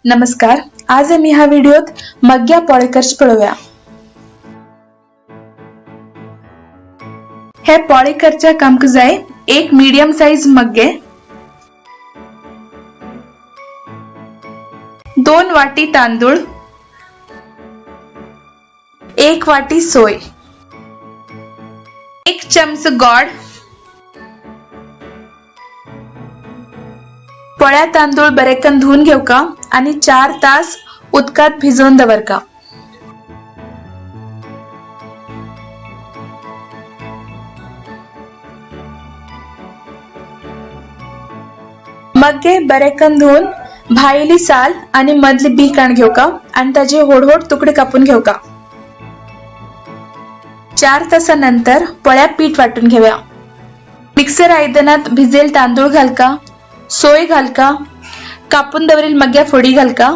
नमस्कार, आज आमी ह्या व्हिडिओत मग्या पोळे करचे पळोवया. हे पोळे करच्याक आमकां जाय एक मीडियम साइज मग्गे, 2 वाटी तांदूळ, 1 वाटी सोय, 1 चमच गोड, पोळ्या तांदूळ बरेकन धुवन घेवका आणि 4 तास उदकात भिजोवन दवरका. मग्गे बरेकन धुवन भायली साल आणि मदली बी काण घेवका आणि ताजे होड होड तुकडे कापून घेवका. 4 तासानंतर पोळ्या पीठ वाटून घेऊया. मिक्सर आयदनात भिजेल तांदूळ घालका, सोय घालका, कापून दवरील मग्या फोडी घालका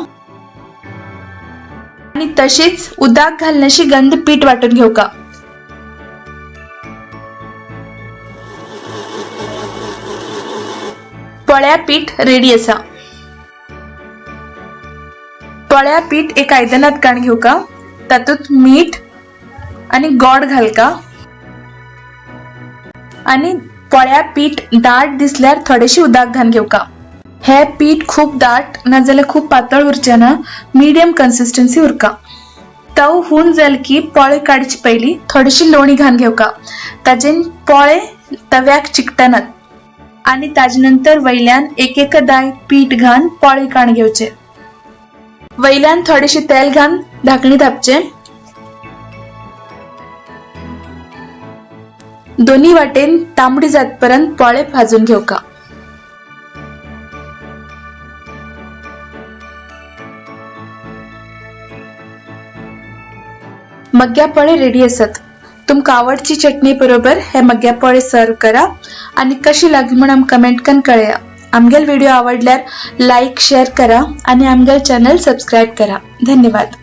आणि तशीच उदाक घालण्याशी गंध पीठ वाटून घेवका. पोळ्या पीठ रेडी असा. पोळ्या पीठ एक आयदनात काण घेवका, तातूंत मीठ आणि गोड घालका आणि पोळ्या पीठ दाट दिसल्यार थोडेशी उदक घालून घेवका. हे पीठ खूप दाट ना जाल्यार खूप पातळ उरचें ना, मीडियम कन्सिस्टन्सी उरका. तव हून जाल की पोळे काडचे पयली थोडीशी लोणी घालून घेवका, ताजेन पोळे तव्याक चिकटनात. आणि ताजे नंतर वयल्यान एक एकदाय पीठ घालून पोळे काण घेवचे. वयल्यान थोडेशे तेल घालून धाकणी धापचे. दोन्ही वाटेन तांबडी जातपर्यंत पोळे भाजून घेवका. मग्या पोळे रेडी आसत. तुमकां आवडची चटणी बरोबर हे मग्या पोळे सर्व करा आणि कशी लागली म्हण आमकां कमेंट करून कळया. आमगेल व्हिडिओ आवडल्यार लाईक शेअर करा आणि आमगेल चॅनल सबस्क्राईब करा. धन्यवाद.